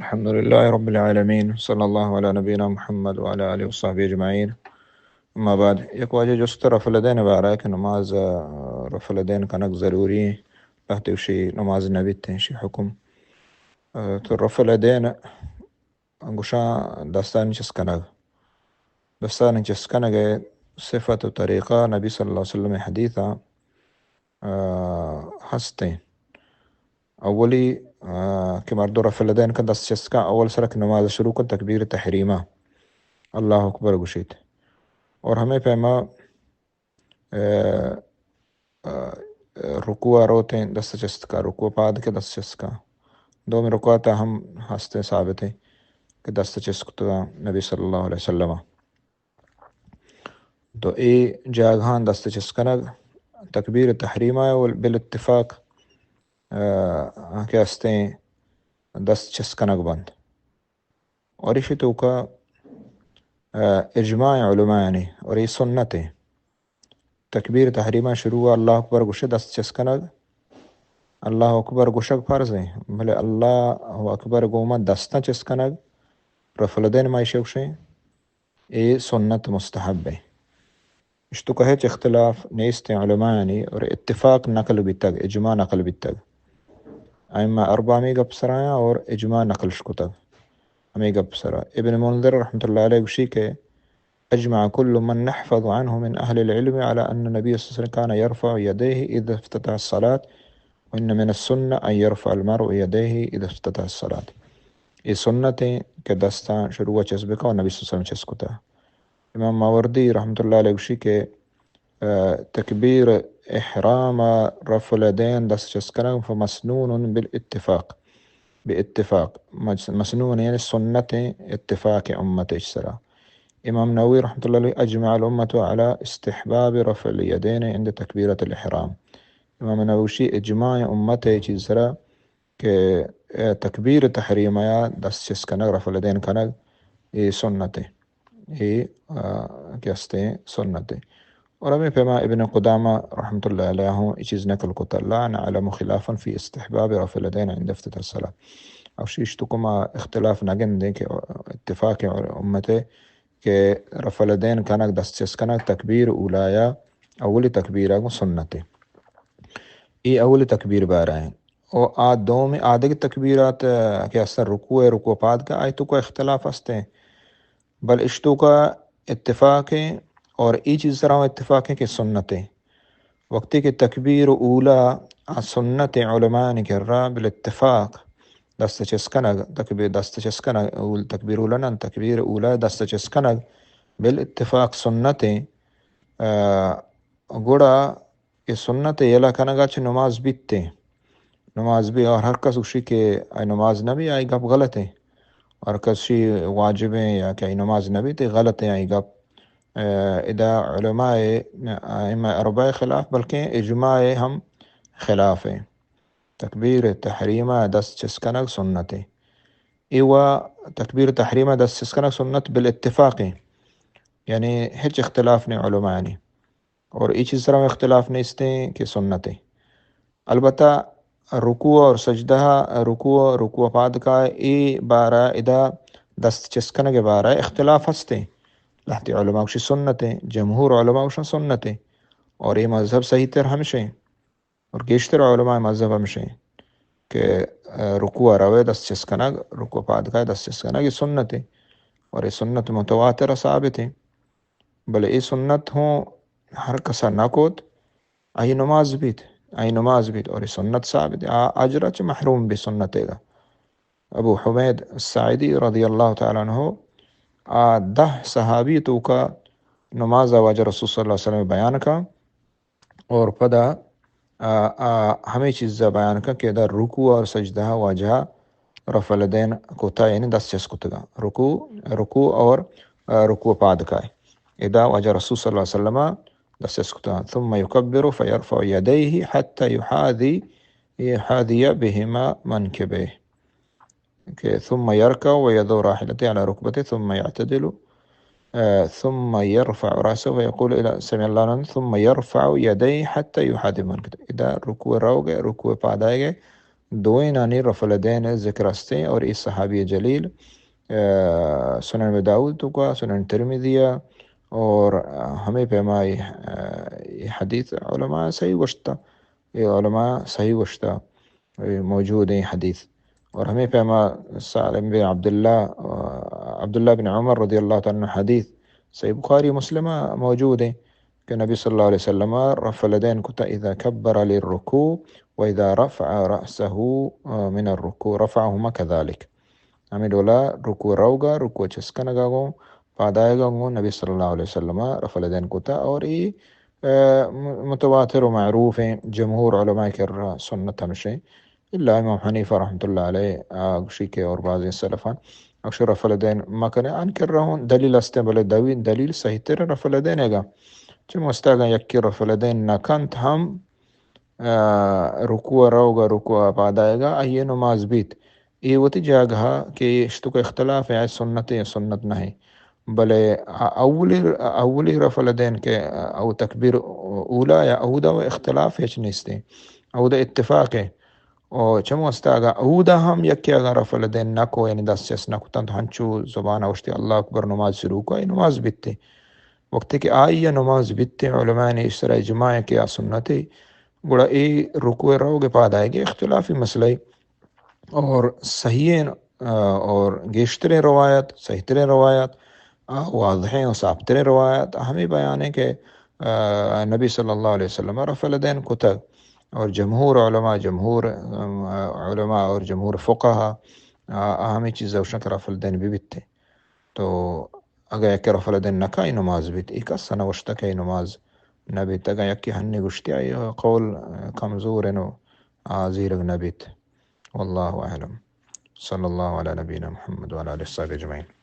الحمد لله رب العالمين، صلى الله على نبينا محمد وعلى آله وصحبه أجمعين. أما بعد، یک واجہ جست رفع اليدين بارہ کہ نماز، آ، رفع اليدين کنگ ضروری ایں، لہتے گوشی نماز نہ بیت ایں، شی حکم۔ آ، تو رفع اليدين گوشاں دستانی چست کنگ۔ دستانی چست کنگ ءِ صفت و طریقہ نبی صلی اللہ علیہ وسلم ءِ حدیثاں، آ، ہست ایں۔ اولی، آ، کہ مردم رفع اليدين کن، دست چست کن، اول سرا کہ نماز شروع کن تکبیر تحریمہ، اللہ اکبر گوشیت۔ اور ہمے پیما، آ، آ، رکوع ءَ روت ایں دست چست کن، رکوع پاد کن دست چست کن۔ دومی رکوع ءَ ہم ہست ایں، ثابت ایں کہ دست چست کتگ اَں نبی صلی اللہ علیہ وسلم ءَ۔ تو اے جاگہاں دست چست کنگ تکبیر تحریمہ ءَ بالاتفاق، آ، کہ ہست ایں دست چست کنگ بنت۔ اور ایشی توکا، آ، اجماع علماء یعنی، اور اے سنت ایں۔ تکبیر تحریمہ شروع ءَ اللہ اکبر گوشے دست چست کنگ، اللہ اکبر گوشگ فرض ایں، بلے اللہ اکبر گوما دستاں چست کنگ، رفع اليدين ما ایشی گوشیں، اے سنت مستحب ایں۔ اشتو کہ ہچ اختلاف نیست ایں علماء یعنی، اور اتفاق نقل بیتگ، اجماع نقل بیتگ۔ ائمہ اربعہ ہمے گپ سرا اَں اور اجماع نقل شکتگ ہمے گپ سرا۔ ابن منذر رحمۃ اللہ علیہ گوشی کہ أجمع كل من نحفظ عنه من أهل العلم على أن النبي صلى الله عليه وسلم كان يرفع يديه إذا افتتح الصلاة، وإن من السنة أن يرفع المرء يديه إذا افتتح الصلاة۔ اے سنت ایں کہ دستاں شروع ءَ چست بکن، نبی صلی اللہ علیہ وسلم چست کتا۔ امام ماوردی رحمۃ اللہ علیہ گوشی کہ، آ، تکبیر احرام ءَ رفع اليدين دست چست کنگ فمسنون بالاتفاق، بہ اتفاق، مس-، مسنون یعنی سنت ایں اتفاق امت ءِ سرا۔ امام نووی رحمۃ اللہ علیہ، أجمع الأمة على استحباب رفع اليدين عند تكبيرة الإحرام۔ امام نووی گوشی اجماع امت ءِ چیز سرا کہ، اے، تکبیر تحریمہ ءَ دست چست کنگ، رفع اليدين کنگ، اے سنت ایں۔ اے، آ، کہ ہست ایں سنت ایں۔ اور ہمے پیما ابن قدامہ رحمۃ اللہ علیہ ہوں اے چیز نقل کتا، لا نعلم خلافا في استحباب رفع اليدين عند افتتاح الصلاة۔ اور ایشی توکا ما اختلاف نہ گندیں کہ اتفاق امت ایں کہ رفع اليدين کنگ، دست چست کنگ تکبیر اولی ءَ، اولی تکبیر ءَ گوں سنت ایں۔ اے اولی تکبیر بارہ ایں۔ او آ دومی، آ دگہ تکبیرات، آ، کہ ہست اَں رکوع، رکوع پاد کن، آئی توکا اختلاف ہست ایں۔ بل ایشی توکا اتفاق ایں اور اے چیز سرا ہم اتفاق ایں کہ سنت ایں۔ وقتی کہ تکبیر اولی آ سنت ایں علماء یعنی کرا بالاتفاق دست چست کنگ، تکبیر دست چست کنگ، اول تکبیر اولی نہ، تکبیر اولی دست چست کنگ بالاتفاق سنت ایں، آ، گڑا اے سنت یلہ کنگا چہ نماز بیت ایں۔ نماز بی اور ہر کس گوشی کہ آئی نماز نہ بی، آئی گپ غلط ایں۔ ہر کس شی واجب ایں یا کہ آئی نماز نہ بیت، غلط ایں آئی گپ۔ اے، ادا علماء، ائمہ اربعہ خلاف، بلکیں اجماع ہم خلاف ایں۔ تکبیر تحریمہ دست چست کنگ سنت ایں۔ اے و تکبیر تحریمہ دست چست کنگ سنت بالاتفاق ایں۔ یعنی ہچ اختلاف نہ ایں علماء یعنی۔ اور اے چیز سرا ہم اختلاف نیست ایں کہ سنت ایں۔ البتہ رکوع اور سجدہ، رکوع، رکوع پاد کائے، اے بارہ ادا دست چست کنگ ءِ بارہ اختلاف ہست ایں۔ لہتے علماء گوشی سنت ایں، جمہور علماء گوشن سنت ایں۔ اور اے مذہب صحیح تر ہمش ایں۔ اور گیشتر علماء مذہب ہمش ایں کہ، آ، رکوع ءَ روے دست چست کنگ، رکوع پاد کائے دست چست کنگ، اے سنت ایں۔ اور اے سنت متواتر ثابت ایں۔ بلے اے سنت ہوں ہر کسا نہ کت، آئی نماز بیت، آئی نماز بیت، اور اے سنت ثابت ایں۔ آ اجر ءَ چہ محروم بی سنت ئیگا۔ ابو حمید الساعدی رضی اللہ تعالی عنہ آ دہ صحابی توکا نماز ءَ واجہ رسول صلی اللہ علیہ وسلم بیان کا۔ اور پدا، آ، آ، ہمے چیز ءَ بیان کن کہ ادا رکوع اور سجدہ ءَ واجہ رفع اليدين کتا، یعنی دست چست کتگا۔ رکوع، رکوع اور، آ، رکوع پاد کائے۔ ادا واجہ رسول صلی اللہ علیہ وسلم دست چست کتگا۔ ثم يكبر فيرفع يديه حتى يحاذي، يحاذي بهما منكبيه۔ کہ ثم يركع ويضع راحلته على ركبته ثم يعتدل، آ، ثم يرفع رأسه ويقول إلى سمع الله لمن حمده ثم يرفع يديه حتى يحاذي منكبيه۔ ادا رکوع روگ ءَ، رکوع پاد آیگ ءَ، دوئینانی رفع الیدین ذکر ہستیں اور اے صحابی جلیل، آ، سنن ابی داؤد توکا، سنن ترمذی اور ہمے پیما اے، آ، اے حدیث علماء صحیح گوشتا، اے علماء صحیح گوشتا، اے موجود ایں حدیث۔ اور ہمے پیما سالم بن عبداللہ، آ، عبداللہ بن عمر رضی اللہ تعالی عنہ حدیث صحیح بخاری مسلم موجود ایں کہ نبی صلی اللہ علیہ وسلم رفع الیدین کتا اذا کبر للرکوع و اذا رفع رأسه من الرکوع رفعهما كذلك۔ ہمے ڈولا رکوع روگا، رکوع چست کنگا گوں، پادایگا گوں نبی صلی اللہ علیہ وسلم رفع الیدین کتا۔ اور اے، آ، م-، متواتر و معروف ایں، جمہور علماء کرا سنت ہمشیں۔ الا امام حنیفہ رحمۃ اللہ علیہ، آ، گوشی کہ اور بعض سلفان اکثر رفع الیدین مکنے، آن کرا ہوں دلیل ہستیں، بلے دوی-، دلیل صحیح تر رفع الیدین گا۔ چہ مستاگا یکی رفع الیدین نکنت ہم، آ، رکوع روگا، رکوع پادایگا، آئی نماز بیت۔ اے وتی جاگہا کہ اشتوکا اختلاف ایں، آئی سنت ایں یا سنت نہ ایں۔ بلے آ-، اولی، اولی رفع الیدین کہ او تکبیر اولا یا اودا و اختلاف ہچ نیستیں۔ اودا اتفاق ایں۔ او چمو استا اگا اودا ہم یکی اگا رفع الیدین نکو، یعنی دست چست نکتنت، ہنچو زبان اوشتی اللہ اکبر نماز شروع کو، اے نماز بیتے۔ وقتی کہ آئی نماز بیتے، علماء نے اس طرح اجماع ایں کہ آ سنتے، گڑا اے رکوع روگ پادائے گے اختلافی مسئلہ ایں۔ اور صحیح ایں، آ، اور گیشتریں روایت، صحیح تریں روایت، آ، واضحیں اور صاف تریں روایت ہمیں بیان ایں کہ، آ، نبی صلی اللہ علیہ وسلم رفع الیدین کتگ اور جمہور علماء، جمہور، آ، علماء اور جمہور فقہا، آ، ہمیں چیز اوشن کہ رفع الیدین بھی بیتے۔ تو اگہ یکے رفع الیدین نکا، اے نماز بیت، اے کس نوشتہ کہ اے نماز نبیت۔ اگہ یکے ہنی گوشتی، آئی قول کمزور ایں و آ زیرگ نبیت۔ واللہ اعلم۔ صلی اللہ علی نبینا محمد وعلی آلہ وصحبہ اجمعین۔